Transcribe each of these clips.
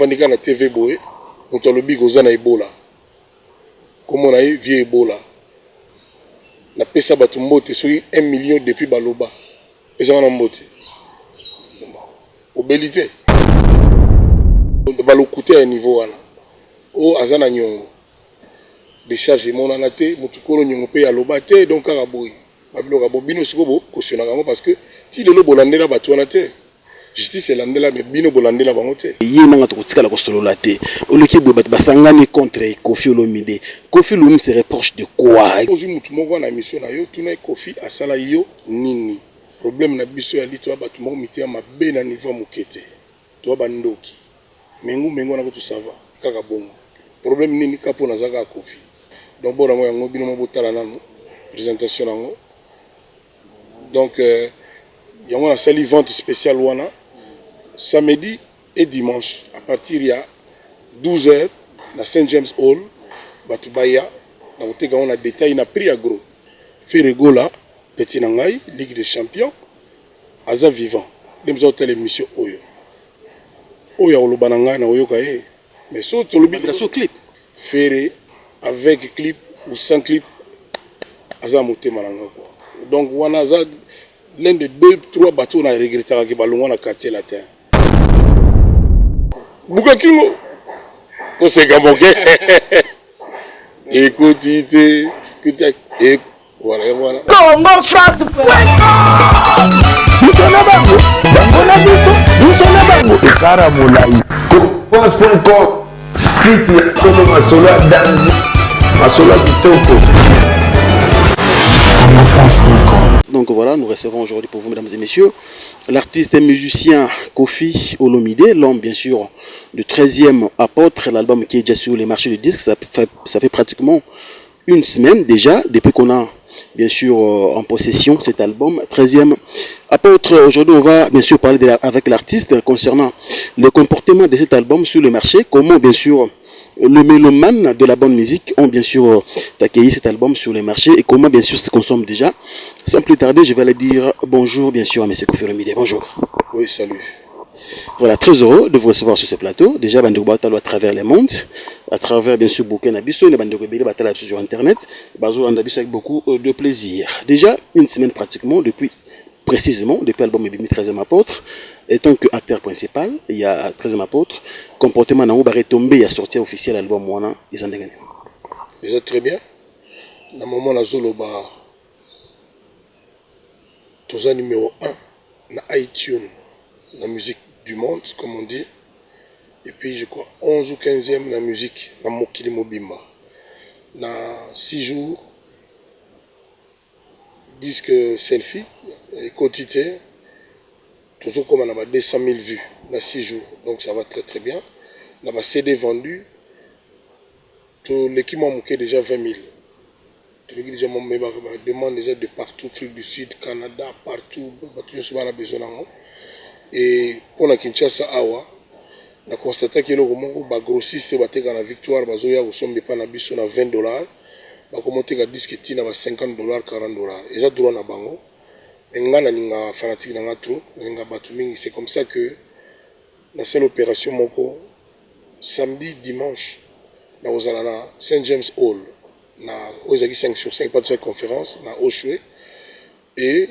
Ovandi kaka na TV boye, moto alobi ke oza na Ebola. Kombo na ye vieux Ebola. Napesa bato mbote soki un million depuis baloba. Pesa nga na mbote. Obeli te? Ba lokuta ya niveau wana. Oh aza na nyongo. Decharge emonana te, mutu kolo nyongo pe aloba te, donc kaka boye. Ba biloko ya bo bino sikoyo bo cautionaka yango parce que ti lelo bolandela batu wana te. Justice elandela mais bino bolandela bango te. Ye nanga tokotikala kosolola te. Oluki boye bato basangani contre Koffi Olomide. Koffi Olomide se reproche de quoi? Ozui mutu moko na emission na yo tuna ye Koffi asala yo nini? Problème na biso ya li toza batu moko mitema mabe na niveau ya muke te. Toza ba ndoki. Mengu mengu wana kutu ça va kaka bongo. Problème nini kaka po naza kaka Koffi. Donc bord yango yango bino moko botala nanu presentation nango. Donc yango nasali vente speciale wana samedi et dimanche à partir ya 12 heures na Saint James Hall batu baya nakoteka yango na detail na prix ya gros. Ferre Gola petit na ngai ligue des champions aza vivant nde moza kotala emission oyo oyo akoloba na ngai nakoyoka ye mais soki tolobi clip Ferre avec clip ou sans clip aza na motema na nga quoi donc wana aza l'un de deux trois bato oyo na regrettaka ke balongwa na quartier latin buka kingo toseka moke ekoti te kuta voilà yango wana. Congo France Biso na bango, bango na biso, biso na bango. Ekara molayi. France.com site ya solo masolo ya danger, masolo ya kitoko. CongoFrance.com. Donc voilà, nous recevons aujourd'hui pour vous, mesdames et messieurs, l'artiste et musicien Koffi Olomide, l'homme bien sûr du 13e apôtre, l'album qui est déjà sur les marchés du disque, ça fait pratiquement une semaine déjà depuis qu'on a bien sûr en possession cet album 13e apôtre. Aujourd'hui, on va bien sûr parler avec l'artiste concernant le comportement de cet album sur le marché, comment bien sûr le mélomane de la bonne musique ont bien sûr accueilli cet album sur le marché et comment bien sûr se consomme déjà. Sans plus tarder, je vais aller dire bonjour bien sûr à M. Koffi Olomide. Bonjour. Oui, salut. Voilà, très heureux de vous recevoir sur ce plateau. Déjà, bandeko batala à travers le monde, à travers bien sûr bouquin na biso, bandeko ebele batala sur internet, bazolanda biso avec beaucoup de plaisir. Déjà, une semaine pratiquement depuis, précisément, depuis l'album ebimi 13e apôtre, étant que acteur principal, il y a 13e apôtre, comportement na ba retombé, il y a sortie officielle album wana, ils ont gagné. Déjà très bien. Na moment nazoloba toza numéro 1 na iTunes na musique du monde, comme on dit, et puis je crois 11 ou 15e na musique na mokili mobimba na 6 jours. Disque Selfie ekoti te, tozokoma na ba 200 000 vues na 6 jours, donc ça va très très bien. Na ba CD vendu toleki mwa moke, déjà 20 000 toleki déjà mwa, mais ba demande eza de partout, Afrique du Sud, Canada, partout, bato nyonso bana besoin nango. Et mpona Kinshasa awa na constataki eloko moko: bagrossiste bateka na Victoire bazoya kosomba epa na biso na 20 $, bakomoteka disque ntina ba 50 $, 40 $. Eza droit na bango, mais nga nalinga fanatique na nga trop, nalinga bato mingi. C'est comme ça que nasala opération moko samedi, dimanche nakozala na Saint James Hall na oyo ezalaki 5 sur 5 pa tosali conférence na Oshwe et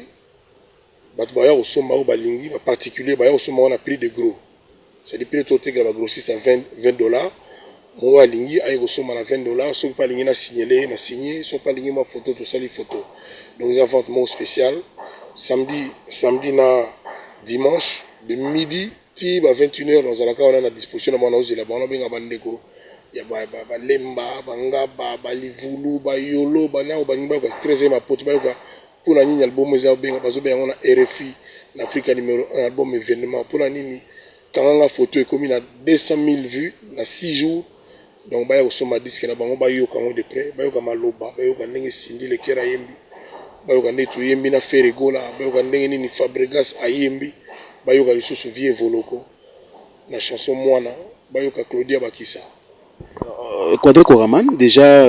bato baya kosomba oyo balingi, baparticulier baya kosomba wana prix de gros, c'est-à-dire prix totekela bagrossiste ya 20 $. Moko alingi aye kosomba na 20 $. Soki mpe alingi na signele ye, na signe. Soki mpe alingi mwa photo, tosali photo. Donc eza vente moko spéciale samedi na dimanche de midi ti ba 21 heures. Nazalaka wana na disposition na bango, naozela bango, nabenga bandeko ya Balemba, Bangaba, Balivulu, Bayolo, banao balingi bayoka 13e apôtre, bayoka mpona nini album eza bazobenga yango na RFI na Afrika numéro 1, album événement, mpona nini kanganga photo ekomi na 200 000 vues na 6 jours. Donc baya kosomba disque na bango, bayoka yango de près, bayoka maloba, bayoka ndenge Cindy Le Cœur ayembi, bayoka ndenge toyembi na Ferre Gola, bayoka ndenge nini Fabregas ayembi, bayoka lisusu Vie Evoloko na chanson Mwana, bayoka Claudia Bakisa. Quadra Koraman, déjà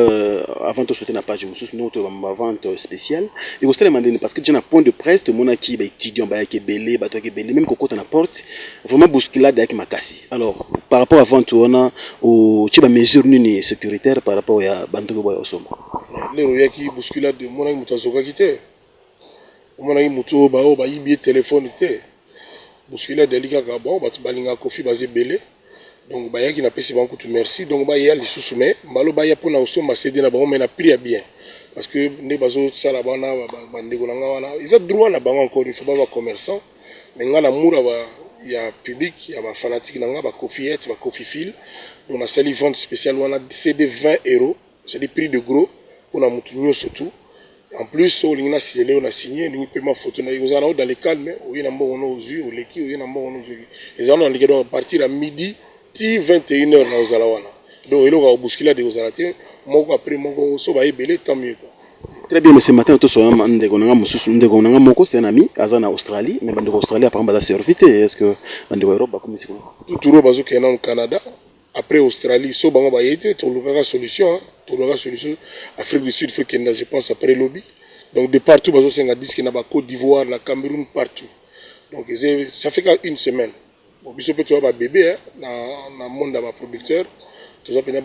avant de sauter na page mosusu, ndenge toyeba ba vente spéciale ekosalema ndeni, parce que déjà na point de presse tomonaki baétudiant bayaki ebele, bato yaki ebele, même kokota na porte, vraiment bousculade ayaki makasi. Alors, par rapport à vente wana, otie bamesure nini sécuritaire par rapport ya bandeko boya osomba? Lero oyaki bousculade, omonaki moto azokaki te, omonaki moto oyo baoyo bayibi ye telefone te. Bousculade ali kaka bon, bato balingaka Kofi baza ebele, donc bayaki, napesi bango kutu merci. Donc baya lisusu, mais mbalo baya mpona kosomba CD na bango, mais na prix ya bien, parce que nde bazosala wana, bandeko na nga wana, eza droit na bango. Encore une fois, ba bacommerçant, mais nga na mura ya public, ya bafanatique na nga, bakofiete, bakofifile. Donc nasali vente spéciale wana, CD 20 euros, c'est-à-dire prix de gros mpona motu nyonso tout. En plus, so olingi nasinyele oyo na signe, olingi mpe ma photo na ye, ozala nango dans le calme, oye na mbongo no ozwi, oleki, oye na mbongo no ozwi, ezala na leke. Donc à partir ya midi ti 21 heures na ozala wana. Donc eloko ya bousculade ekozala te, moko après moko, so baye ebele, tant mieux quoi. Très bien, mais ce matin tosoya ndeko nanga mosusu, ndeko nanga moko, c'est un ami aza na Australie, mais bandeko Australie apparemment baza servi te. Est ce que bandeko Europe bakomisi kuna? Tuturo bazokende nano Canada, après Australie. So bango baye te, tolukaka solution, tolukaka solution. Afrique du Sud faut kenda, je pense après lobi. Donc de partout bazosenga disque, na bacôte d'Ivoire, na Cameroun, partout. Donc ça fait une semaine. Bon, biso mpe toza babébé na monde ya baproducteur, toza mpenza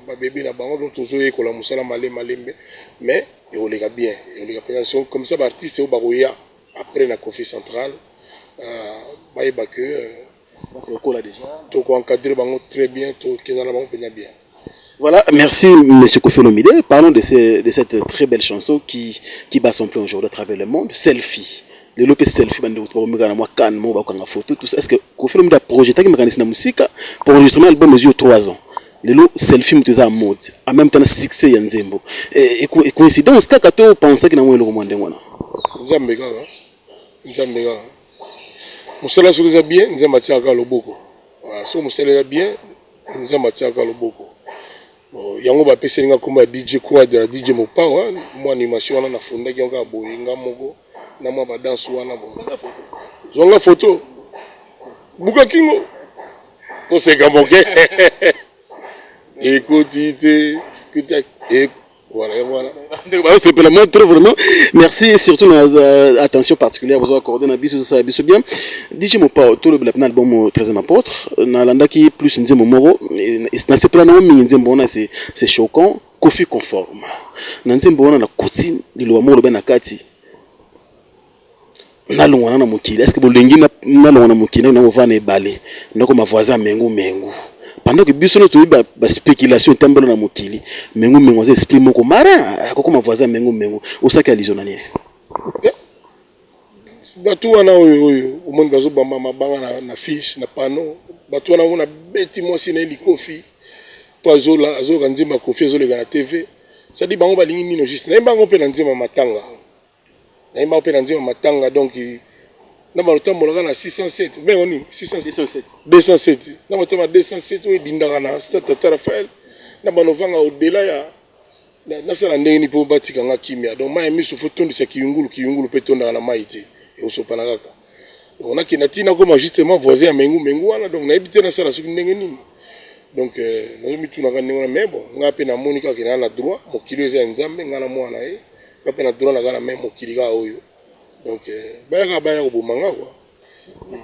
babébé na bango. Donc tozoyekola mosala malembe malembe, mais ekoleka bien, ekoleka mpenza. Comme ça baartiste oyo bakoya après na Kofi Central bayeba que okola déjà. Tokoencadre bango très bien, tokenda na bango mpenza bien. Voilà, merci M. Koffi Olomide. Parlons de cette très belle chanson qui bat son plein aujourd'hui à travers le monde, Selfie. Le lope selfie, bande de na mwa kan mo bakanga photo, tout ça. Est-ce que Koffi Olomide a projeté qui na musique pour enregistrer album mesure 3 ans? Lelo selfie moto eza mode, en même temps na succès ya nzembo. Et coïncidence kaka to pensaki na mwa eloko mwa ndenge wana? Nzambe kaka, Nzambe kaka. Mosala soki eza bien, Nzambe atiaka kaka loboko. Soki mosala eza bien, Nzambe atiaka kaka loboko. Yango bapeseli nga nkombo ya DJ Quadra, DJ Mopao. Mwa animation wana nafundaki yango kaka boye, nga moko na mwa badanse wana. Bo zwanga photo, buka kingo, toseka moke, ekoti te. Voilà, yango wana. Bazosepela moi trop, vraiment merci, surtout na attention particulière bozo accordé na biso, ça biso bien. DJ Mopao, tolobela mpena album 13e apôtre. Nalandaki plus nzembo moko, nasepela nango mingi. Nzembo wana, c'est choquant, Kofi conforme. Na nzembo wana nakuti liloba moko lobe na kati: nalongwana na mokili. Est ce que bolingi nalongwa na mokili, na kovanda ebale, ndako voisin mengu mengu, pendant que biso nyonso toyebi baspéculation etambela na mokili, mengu mengu aza esprit moko marin, akokoma voisin mengu mengu? Osaki allusion na nini? Bato wana oyo omoni bazobamba mabanga na fiche na pano, bato wana omona beti mwasi na ye likofi mpo azoyoka nzembo ya Kofi azoleka na TV. C'est-à-dire bango balingi nino juste. Nayemba yango mpe na nzembo ya matanga, nayemba mpe na nzembo ya matanga. Donc na balotambolaka na 607, bengo nini, 607, 207, na batema 207 oyo edindaka na stade Tata Raphaël, na banovanga au-delà ya nasala ndenge nini mpo batikanga kimia. Donc mai ya miso faut tondisa kiyungulu, kiyungulu mpe tondaka na mai te, ekosopana kaka. Donc nakenda ntina koma justement voisin ya mengu mengu wana. Donc nayebi te nasala soki ndenge nini. Donc nazomitunaka ndenge wana. Mais bon, nga mpe namoni kaka naa na droit, mokili oyo eza ya Nzambe, nga na mwana ye, nga mpe na droit na kaka na me mokili kaka oyo. Donc bayaka baya koboma nga quoi.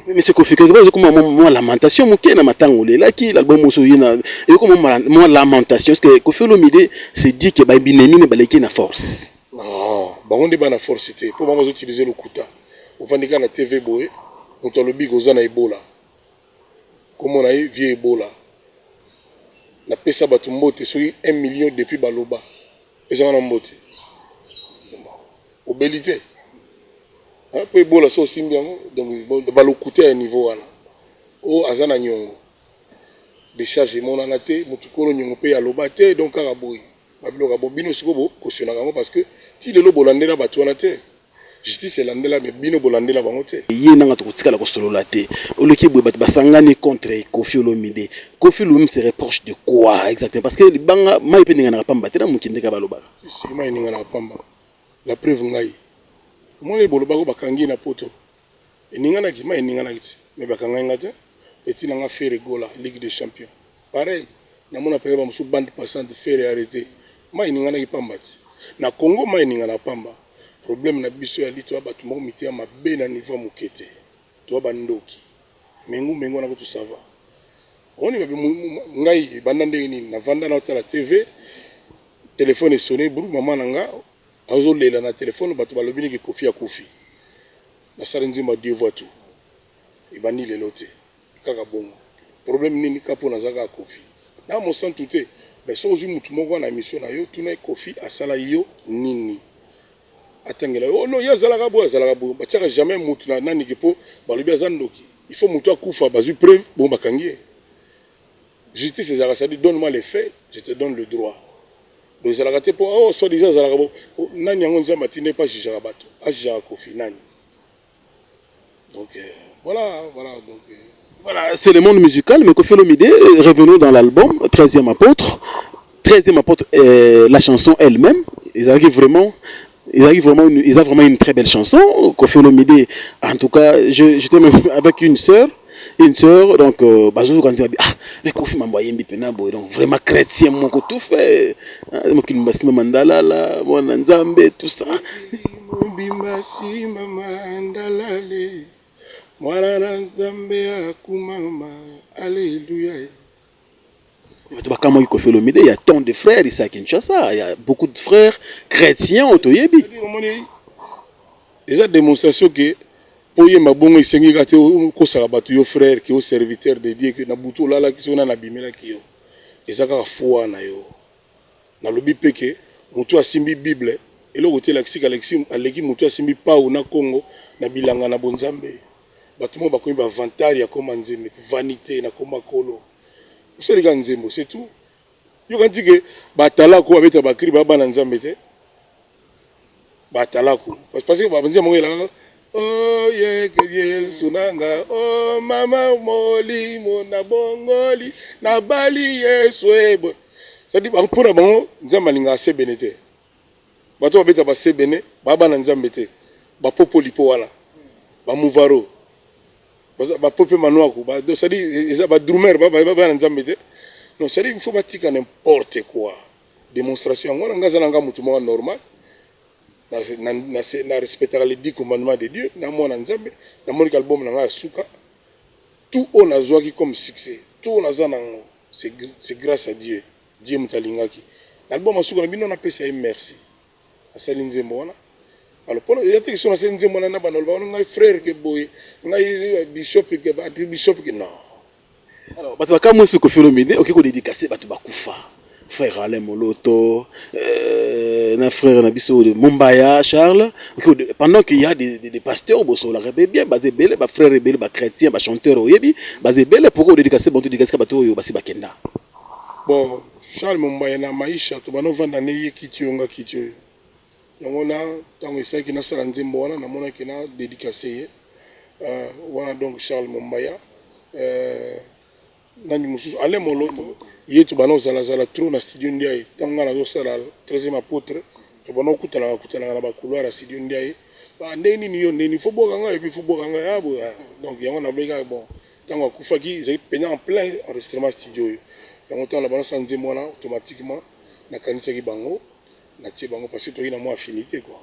Mais c'est Kofi, quelque part comme moi lamentation moke na matango lelaki l'album moso ye na ekoma moi lamentation. Est-ce que Koffi Olomide s'est dit que ba binemi ne baleki na force? Non, bango nde bana force te, mpo bango bazoutilize lokuta. Ovandi kaka na TV boye, moto alobi koza na Ebola, komona ye vie Ebola. Napesa bato mbote soki 1 million depuis baloba pesanga na mbote, obeli te mpo Ebola so osimbi yango. Donc balokuta ya niveau wana, oyo aza na niongo, décharge emonana te, motu kolo niongo mpe aloba te. Donc kaka boye babiloko bo bino sikoyo bokosionnaka yango, parce que ti lelo bolandela bato wana te. Justice elandela, mais bino bolandela bango te. Ye nanga tokotikala kosolola te. Oleki boye, bato basangani contre Kofi Olomide. Kofi lui-même se reproche de quoi exactement? Parce que libanga mai mpe eninganaka pamba te na mokili, ndenge balobaka. Si mai eninganaka pamba, la preuve ngai omoni bolobako bakangi na poto, eninganaki, mai eninganaki ti, mais bakangai nga te. Petit nanga Ferre Gola, Ligue des champions, pareil. Namona peke bamosusu bande passante, Ferre arrêté, mai eninganaki pamba ti na Congo, mai eningana pamba. Problème na biso ya li, toya bato moko miteya mabe na niveau ya moke te, toya bandoki mengu mengu wana kutu ça va. Omoni babe, ngai ebanda ndenge nini? Navanda na otala TV, telefone esone bru, mama na nga azolela na telefone, bato balobi niki Kofi akufi. Nasali nzembo ya Dieu voit tout, ebandi lelo te, kaka bongo. Problème nini? Ka mpo naza kaka Kofi na mosantu te. Mais soki ozwi mutu moko na émission na yo, tuna ye: Kofi asala yo nini? Atangela yo. Oh non, ye azalaka boye, azalaka boye. Batiaka jamais mutu na naniki mpo balobi aza ndoki. Il faut mutu akufa, bazwi preuve, bongo bakangi ye. Justice ezalaka, c'est-à-dire, donne moi les faits, je te donne le droit. Donc ezalaka te mpo oh, soit disant azalaka bo nani. Yango Nzambe atindi mpe ajugeaka bato, ajugeaka Kofi nani? Donc voilà, donc Voilà, c'est le monde musical, mais Koffi Olomide, revenons dans l'album 13e apôtre. 13e apôtre, la chanson elle-même, ils ont vraiment une très belle chanson. Koffi Olomide, en tout cas, j'étais même avec une sœur, donc, bazo quand ah, mais Koffi mambo ayembi pena boye, donc vraiment chrétien moko tout fait, hein, mokili basima mandalala, mwana Nzambe, tout ça. Mobimba nsima mandalale, mwana na Nzambe akumama, alleluya. Bato bakamwaki Koffi Olomide, il y a tant de frères ici à Kinshasa, il y a beaucoup de frères chrétiens otoyebi. Omoni, eza démonstration ke mpo oyemba bongo, esengi kaka te okosaka bato yo frère, ke o serviteur de Dieu, ke na butu olalaki soki nani abimelaki yo. Eza kaka foi na yo. Nalobi mpe ke motu asimbi Bible, eloko te elakisi aleki motu asimbi pau na Congo na bilanga na bonzambe. Bato moko bakomi bavantard ya koma Nzambe, vanité na koma kolo osalika nzembo, c'est tout. Yoka nti ke batalako babeta bacris, baya bana Nzambe te, batalako, parce que banzembo yango elakaka: "Oh yeke Yesu nanga, oh mama molimo na bongoli nabali Yesu eboye." C'est-à-dire, mpona bango Nzambe alingaka sebene te. Bato babeta basebene baya bana Nzambe te. Bapopoli mpo wana bamuvaro, bapope manwaku, c'est-à-dire eza badrummer, bana Nzambe te. Non, c'est-à-dire il faut batika n'importe quoi. Démonstration yango wana. Nga aza na nga motu moko normal, na respectaka les 10 commandements de Dieu, na mwana Nzambe. Namoniki album na ngai ya suka, tout oyo nazwaki comme succès, tout oyo naza nango, c'est grâce à Dieu. Dieu moto alingaki na album ya suka na bino, napesa ye merci. Asali nzembo wana. Alors mpona eza te question nasali nzembo wana na bana oloba wana ngai frère ke boye, ngai bishop ke bishop ke non. Alors bato bakamwisi Koffi Olomide, okoki kodédicace bato bakufa, frère Alain Moloto, na frère na biso de Mombaya Charles, pendant qu'il y a des pasteurs bosolaka mpe bien, baza ebele, bafrère ebele, bachrétien, bachanteur oyebi baza ebele. Pourquoi odédicace banto, dédicace ka bato oyo basi bakenda? Bon, Charles Mombaya na maisha tobanda ovanda ne ye kiti oyo, nga kiti oyo yango na ntango esalaki nasala nzembo wana, namonaki na dédicace ye wana. Donc Charles Mombaya, nani mosusu, Alain Moloto, ye tobanda kozalazala trop na studio Ndiaye. Ntango ngai nazosala 13e apôtre, tobanda okutanaka kutanaka na bacouloir ya studio Ndiaye. Ndenge nini yo, ndeni fo bwaka ngai, et puis fo bwaka ngai ah, donc yango nalobi kaka. Bon, ntango akufaki, ezali mpenza en plein enregistrement studio oyo. Yango ntango na banda nzembo wana, automatiquement nakanisaki bango, natie bango, parce que toyei na mwa affinité quoi.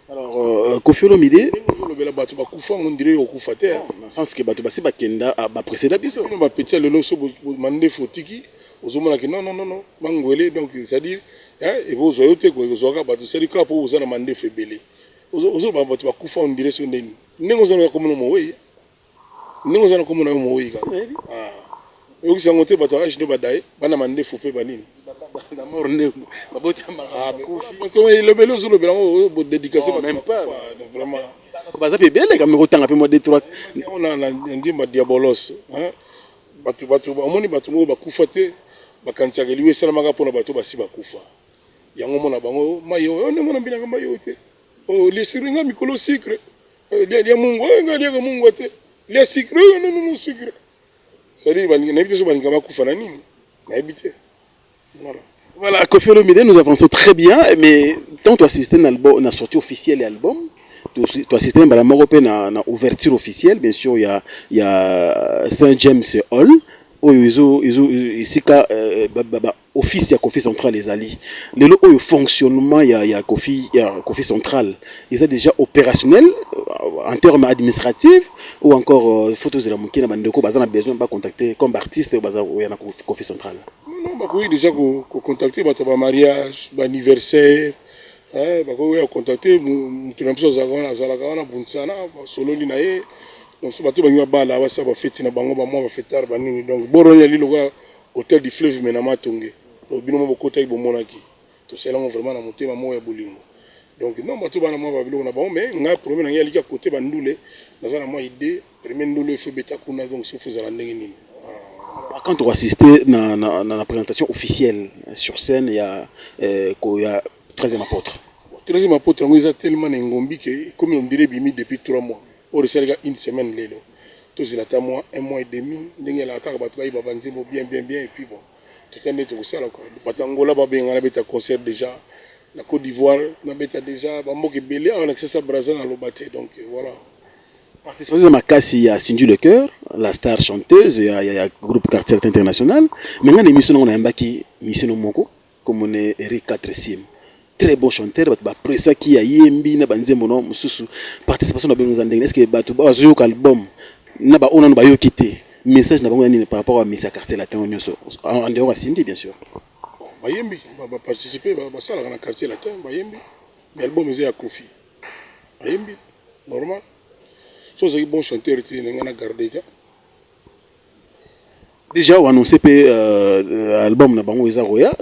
Alors Koffi Olomide, ozolobela bato bakufa yango, ndire okufa te. Na sens ke bato basi bakenda, baprécéda biso. Bino bapeti ya lelo, so mandefu otiki, ozomonaki non, non, non, non, bangwele. Donc c'est-à-dire ekozwa yo te, ekozwaka bato, c'est-à-dire kaka mpo oza na mandefu ebele, ozoloba bato bakufa, ondire so ndeni ndenge oza na komona mowei, ndenge oza na komona yo mowei kaka oyokisa yango te. Bato age no badaye bana mandefu mpe banini, elobeli ozolobela yango, bodédicace vraiment. Baza mpe ebele kame kotanga mpe mwa deux trois. Na ndimba diabolos, bato bato omoni bato moko bakufa te, bakanisaka eliwa esalamaka mpona bato basi bakufa. Yango mona bango mai oyo ndenge na mbilanga mai oyo te, lia nga mikolo sucre, lia mungwa, nga liaka mungwa te, lia sucre, non, non, non, sucre. C'est-à-dire nayebi te so balinga bakufa na nini, nayebi te. Voilà. Voilà, Koffi Olomide, nous avançons très bien, mais tant tu assistais à la sortie officielle et album, tu assistais à la na ouverture officielle, bien sûr, il y a Saint James Hall. Oyo ezo ezo esika ba office ya Koffi Central ezali lelo oyo, fonctionnement ya Koffi Central eza déjà opérationnel en termes administratifs ou encore faut tozela moke na bandeko baza na besoin bacontacter comme artiste baza oya na Koffi Central? Non, bakoki déjà kocontacter bato ya bamariage, baanniversaire, bakoki koya kocontacter moto na biso azalaka wana bunsana, basololi na ye. Donc so bato bangi babala, basala bafeti na bango, bamwa bafetare banini. Donc boroni ali lokola Hôtel du Fleuve, me na Matonge. Donc bino mo bokotaki, bomonaki, tosalango vraiment na motema moko ya bolingo. Donc non, bato bana mwa babiloko na bango, mais ngai problème na ngai aliki ya kote bandule. Naza na mwa idée, premier ndule efo ebeta kuna. Donc soki ezala ndenge nini? Quand on assistait na présentation officielle sur scène ya 13e apôtre? 13e apôtre yango eza tellement na engombi ke ekomi, on dirait ebimi depuis 3 mois. Oyo esalika une semaine lelo, tozela ata mwa un mois et demi, ndenge elaka kaka, bato bayeba banzembo bien bien bien. Et puis bon, tota nde tokosala quoi. Bato Angola babenga, nabeta concert déjà na Côte d'Ivoire, nabeta déjà bamboka ebele awa na Kinshasa, Braza, naloba te. Donc voilà. Participation ya makasi ya Cindy Le Cœur, la star chanteuse ya groupe Quartier International. Mais nga na émission nango nayambaki mission moko comme ne Eric 4 Sim, très bon chanteur. Bato bapresaki, ayembi na banzembo no mosusu. Participation na bango eza ndenge? Est ce que bato bazoyoka album na baoyo nano bayoki te, message na bango ya nini par rapport à misi ya Quartier Latin nyonso, en dehors ya Cindy bien sûr? Bayembi, baparticipe, basalaka na Quartier Latin, bayembi, mais album eza ya Koffi. Bayembi normal. So ozalaki bon chanteur te, ndenge na garde te. Déjà oannonce mpe album na bango eza koya.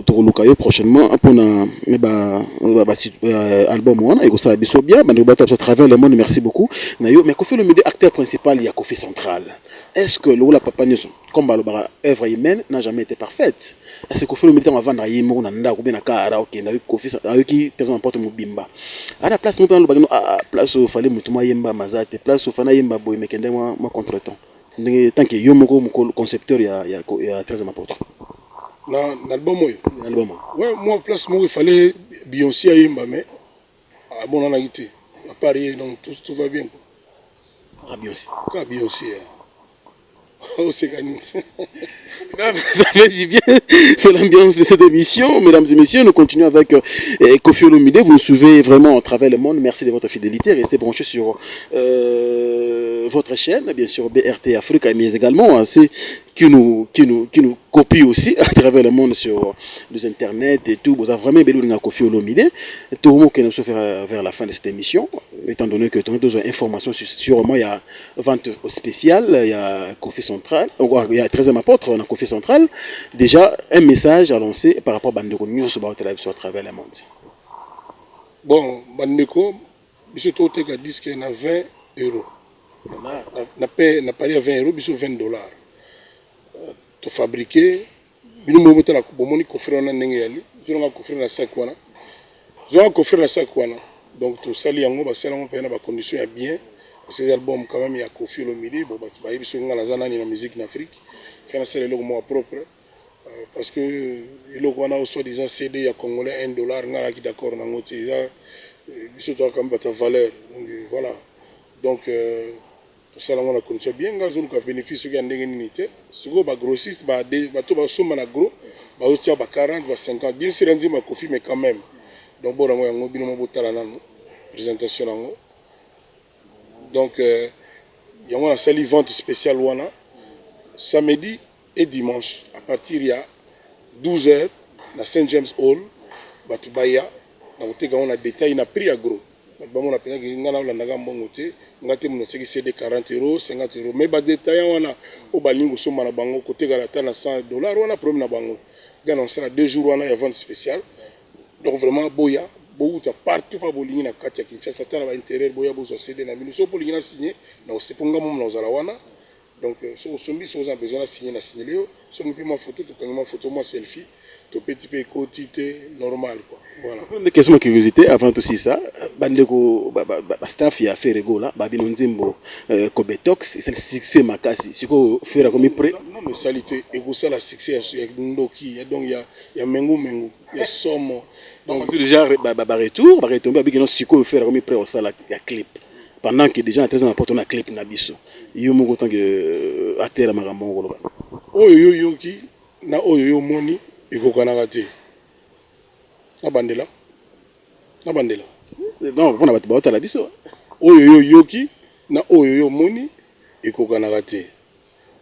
Tokoluka yo prochainement mpona ba album wana ekosala biso bien. Bandeko bata biso à travers le monde, merci beaucoup na yo. Mais Koffi Olomide, acteur principal ya Koffi Central, est ce que lokola papa nyonso, comme balobaka, œuvre humaine n'a jamais été parfaite, est ce que Koffi Olomide, ntango avandaka ye moko na ndako be na kara, okende ayoki ayoki 13 porte mobimba, ana place moko alobaki no place oyo fale motu mo ayemba maza te, place oyo fana ayemba boye, mekende mwa contretemps ndenge, tant que yo moko mokolo concepteur ya 13e apôtre? Na album oyo? Album. Ouais, moi, place moko efallait Beyoncé ayemba, mais abonanaki te. À part ye, donc tout va bien quoi. Kaka Beyoncé? Kaka Beyoncé. Oseka nini? Ça fait du bien. C'est l'ambiance de cette émission. Mesdames et messieurs, nous continuons avec Koffi Olomide. Vous nous suivez vraiment à travers le monde. Merci de votre fidélité. Restez branchés sur votre chaîne, bien sûr BRT Africa, mais également ceux qui nous copient aussi à travers le monde sur les internets et tout. Vous avez vraiment bien Koffi Olomide. Tout le monde qui nous vers la fin de cette émission, étant donné que tout le monde a information sûrement, il y a vente spéciale, il y a Koffi Central, il y a 13e apôtre, on a Koffi Central. Déjà, un message à lancer par rapport à bandeko nyonso à travers le monde. Bon, bandeko, biso toteka disque na 20 euros. Na Paris ya 20 euros, biso 20 dollars. Tofabriqué, bino mo botala, bomoni coffret wana ndenge yali. Zwelanga coffret na sac wana, zwelanga coffret na sac wana. Donc tosali yango, basali yango mpe na bacondition ya bien, parce que album quand même ya Koffi Olomide. Bon, bato bayebi soki nga naza nani na musique na Afrique, fe nasala eloko moko propre, parce que eloko wana soi disant CD ya congolais 1 dollar, nga naki d'accord nango te. Eza biso toyaka bato ya valeur. Donc voilà, donc tosala yango na condition bien. Nga azoluka bénéfice soki ya ndenge nini te. Sikoyo bagrossiste, bato basomba na gros, bazotia ba 40, ba 50. Bien sûr, nzima Koffi, mais quand même. Donc bona yango, yango bino mo botala nano présentation nango. Donc yango nasali vente spéciale wana samedi et dimanche à partir ya 12 heures na Saint James Hall. Bato baya na koteka yango na détail, na prix ya gros. Bato bamona mpenza ngai naolandaka mbongo te. Nga te moto atiaki CD 40 euros, 50 euros, mais badétaillant wana oyo balingi kosomba na bango, kotekala ata na 100 dollar, wana problème na bango. Nga na kosala 2 jours wana ya vente spéciale. Donc vraiment boya, bouta partout pa bolingi na kati ya Kinshasa, ata na baintérieur, boya bozwa CD na bino. Soki bolingi na signe na osepo, nga momo na kozala wana. Donc soki osombi, soki oza na besoin na signe, na signele yo. Soki mpe mwa photo, tokangi mwa photo, mwa selfie, topeti mpe ekoti te, normal quoi, voilà. Une question de curiosité avant tout ça: bandeko ba staff ya Ferre Gola, babino nzembo Cobetox esali succès makasi. Sikoyo Ferre akomi prêt? Non, mais esali te, ekosala succès ya ndoki ya, donc ya mengu mengu ya somo. Donc déjà baretour baretombe babiki no. Sikoyo Ferre akomi prêt kosala ya clip, pendant que déjà na 13 na porte na clip na biso. Yo moko, tant que acteur ya makambo moko, koloba? Oyo yo yoki na oyo yo omoni ekokanaka te. Nabandela? Nabandela? Non, mpona bato baotala biso. Oyo yo yoki na oyo yo omoni ekokanaka te.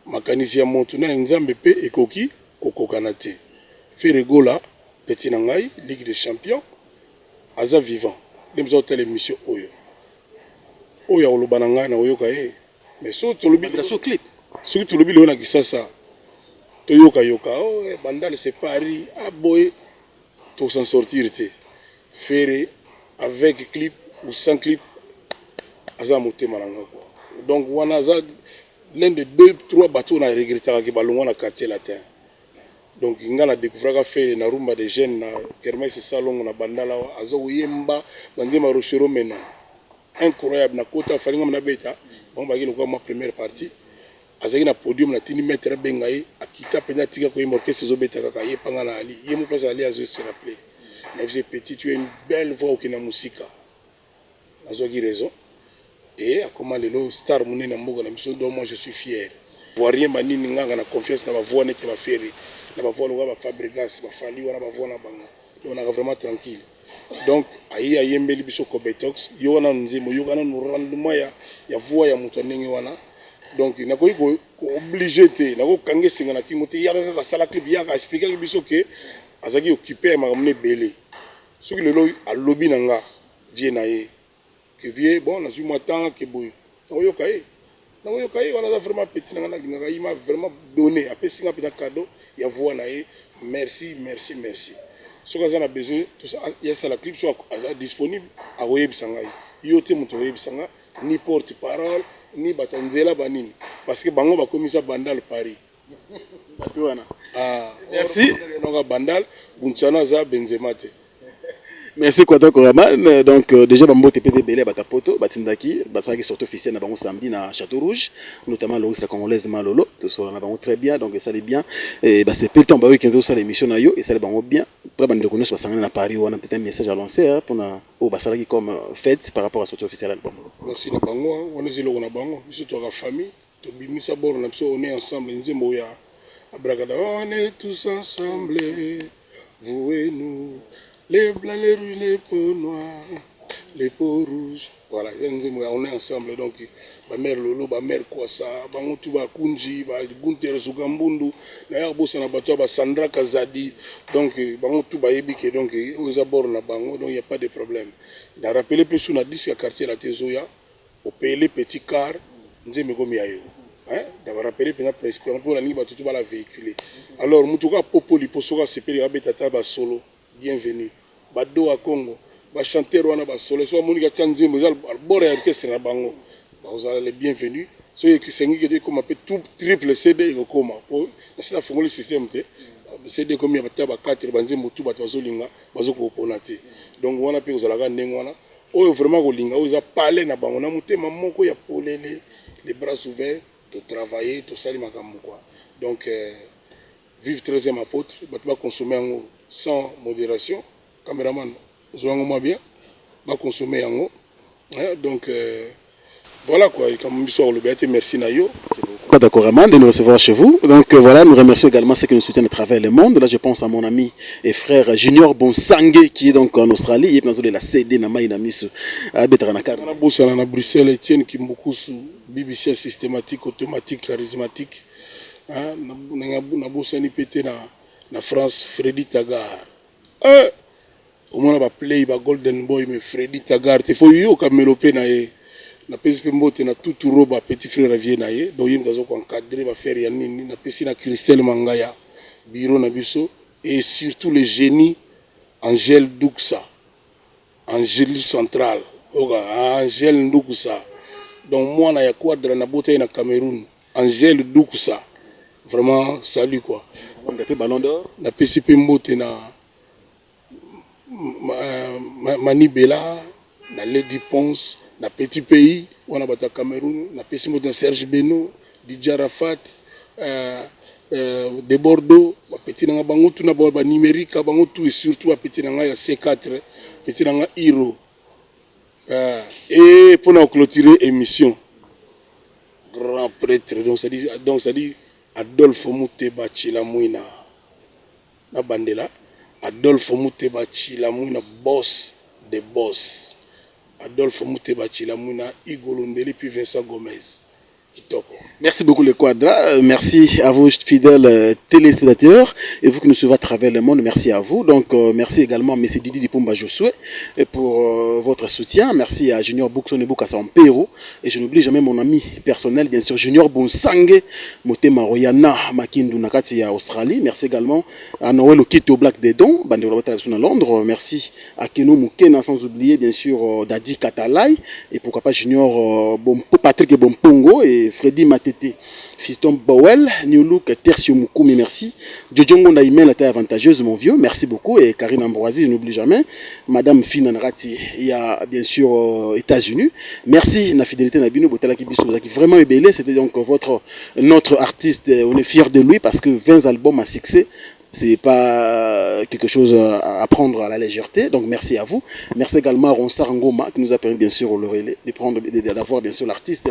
Makanisi ya moto na ya Nzambe mpe ekoki kokokana te. Ferre Gola, petit na ngai, Ligue des champions, aza vivant nde moza kotala emission oyo. Oyo akoloba na ngai nakoyoka ye. Mais soki tolobi clip, soki tolobi lelo na Kisasa, toyoka yoka, oh, eh, Bandal c'est Paris, ah boye, to s'en sortir te. Ferre avec clip ou sans clip, aza motema na nga quoi. Donc wana aza l'un de deux trois bato na regrettaka ke balongwa na Quartier Latin. Donc nga na découvraka Ferre na Rumba des Jeunes na Kermesse Salongo na Bandal awa, aza koyemba banzemba Rochero Mena. Incroyable, na kota fallait nga nabeta, bango baki lokola mwa première partie. Azalaki na podium, natindi maître abenga ye, akita mpenza, atika koyemba, orchestre ezobeta kaka ye panga na Ali. Ye mo place Ali azo se rappeler. Na biso, petit, tu as une belle voix, okende na mosika. Nazwaki raison. Et akoma lelo star monene na mboka na biso, donc moi je suis fier. Voix rien banini nganga na confiance na bavoix neti baFerre, na bavoix lokola baFabregas, baFally wana, bavoix na bango. Donc naka vraiment tranquille. Donc aye ayembeli biso Cobetox, yo wana nzembo, yoka nanu rendement ya voix ya moto ya ndenge wana. Donc nakoki koobliger te, nakokanga esenga na kingo te, yaka kaka asala clip, yaka expliquaki biso ke azalaki occupé ya makambo ebele. Soki lelo alobi na nga vie na ye ke vie, bon, nazwi mwa temps ke boye, nakoyoka ye, nakoyoka ye. Wana aza vraiment petit na nga, nalingaka ye, m'a vraiment donné, apesi nga mpenza cadeau ya voix na ye. Merci, merci, merci. Soki aza na besoin yasala clip, so aza disponible, akoyebisa ngai. Yo te moto akoyebisa nga, ni porte parole ni bato ya nzela banini, parce que bango bakomisa Bandal Paris. Bato wana. Ah, merci. Noka Bandal Buntsana aza Benzema te. Merci Quadra Koraman. Donc déjà bambote pe ebele bato poto batindaki, basalaki sortie officielle na bango samedi na Château Rouge, notamment Loris la Congolaise Malolo, tosala na bango très bien, donc esali bien et basepeli ntango bayoki kende tosala émission na yo, esali bango bien. Mpona bandeko nyonso basangani na Paris wana, peut-être un message à lancer, hein, mpona oyo basalaki comme fête par rapport à sortie officielle album. Merci na bango wana, eza eloko na bango. Biso twaka famille, tobimisa boro na biso, on est ensemble. Nzembo ya Abracada, on est tous ensemble, vous et nous, les blancs, les rouges, les peaux noires, les peaux rouges. Voilà, eza nzembo ya on est ensemble. Donc bamare Lolo, bamare Kwasa, bango tu, bakunji baGunter Zugambundu, naya kobosana bato ya baSandra Kazadi. Donc bango tu bayebi ke donc oyo eza bord na bango, donc y a pas de problème. Na rappele mpe su na disque ya Quartier Latin ezoya, opele petit car, nzembo ekomi ya yo. Na rappeler mpenza presque mpo nalingi bato tu bala véhicule. Alors motu kaka popoli mpo soki asepeli abeta ata basolo, bienvenu. Bado ya Congo, bachanteur wana basolo, so amoniki atia nzembo eza bord ya orchestre na bango, bakozala le bienvenu. Soki esengi ke ekóma mpe tout triple CD, ekokóma, po nasi nafungoli système te. CD ekomi ata ba 4 banzembo tu, bato bazolinga bazokopona te. Donc wana mpe kozalaka ndenge wana. Oyo vraiment kolinga, oyo eza palais na bango, na motema moko ya polele, les bras ouverts, totravaille, tosali makambo quoi. Donc vive 13e apôtre, bato baconsommer yango sans modération. Caméraman, ozwa yango mwa bien, baconsommer yango. Donc voilà quoi, comme biso akoloba te, merci na yo. D'accord, Raman, de nous recevoir chez vous. Donc voilà, nous remercions également ceux qui nous soutiennent à travers le monde. Là, je pense à mon ami et frère Junior Bonsangue qui est donc en Australie. Il est la CD na mayi na miso. Abetranakar. Na Bruxelles, Etienne Kimbukusu, BBC systématique, automatique, charismatique. Nabosani pe te na France, Freddy Tagar. Eh, omona baplay ba Golden Boy, mais Freddy Tagar te, faut yoka melo mpe na ye. Napesi mpe mbote na Tutu Roba, petit frère avie na ye, donc ye moto aza koencadrer baaffaire ya nini. Napesi na Christelle Mangaya, bureau na biso, et surtout le génie Angèle Duxa, Angèle Central, oka Angèle Ndukusa. Donc mwana ya Quadra na bota ye na Cameroun, Angèle Dukusa, vraiment salut quoi. Ballon d'Or. Napesi mpe mbote na Mani Bela, na Lady Ponce, na Petit Pays wana, bato ya Cameroun. Napesi mbote na Serge Beno, Dj Arafat, de Bordeaux, bapeti nanga bango tu na banumérique bango tu, et surtout bapeti na ngai ya C4, petit na nga Hiro. Et mpona clôturer émission, grand prêtre, donc ça dit Adolphe Muteba Tshilamwina na bandela Adolphe Muteba Tshilamwina boss de boss Adolphe Muteba Tshilamwina Igolo Ndeli puis Vincent Gomez kitoko. Merci beaucoup le Quadra, merci à vous fidèles téléspectateurs et vous qui nous suivez à travers le monde, merci à vous. Donc merci également à M. Didi Dipumba Josué pour votre soutien. Merci à Junior Boukson et Boukassa Pérou et je n'oublie jamais mon ami personnel bien sûr Junior Bonsange Motema Royana Makindu Nakati à Australie. Merci également à Noël Okito Black Dedon, Bande à Londres. Merci à Keno Mukena sans oublier bien sûr Dadi Katalai et pourquoi pas Junior Bompo, Patrick Bompongo et Freddy Matete, Fiston Bowel, New Look, Tertio Mukumi, merci. Jojo Ngonda la taille avantageuse, mon vieux, merci beaucoup. Et Karine Ambroisi, je n'oublie jamais. Madame Fina Nrati, il y a bien sûr États-Unis. Merci, la fidélité na bino, Botala Kibiso, qui vraiment ébellé. C'était donc votre, notre artiste, on est fiers de lui parce que 20 albums à succès. C'est pas quelque chose à prendre à la légèreté. Donc merci à vous. Merci également à Ronsard Ngoma qui nous a permis bien sûr le relais de prendre, d'avoir bien sûr l'artiste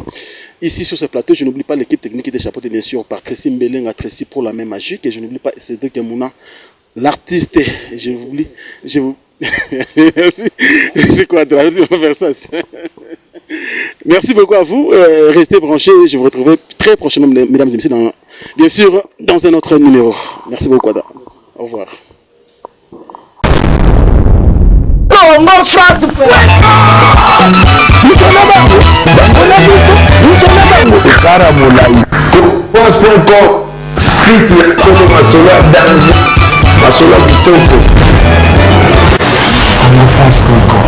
ici sur ce plateau. Je n'oublie pas l'équipe technique qui était chapeautée bien sûr par Tracy Mbelenga, Tracy pour la même magique. Et je n'oublie pas Cédric Mouna, l'artiste. Je vous oublie. Je vous. Merci. C'est quoi, tu vas faire ça. Merci beaucoup à vous. Restez branchés. Je vous retrouverai très prochainement, mesdames et messieurs, dans, bien sûr, dans un autre numéro. Merci beaucoup, Ada. Au revoir. Congo France. Biso na bango, bango na biso, biso na bango, ekara molai. Congo.com, site ya solo, masolo ya danger, masolo ya kitoko. congofrance.com.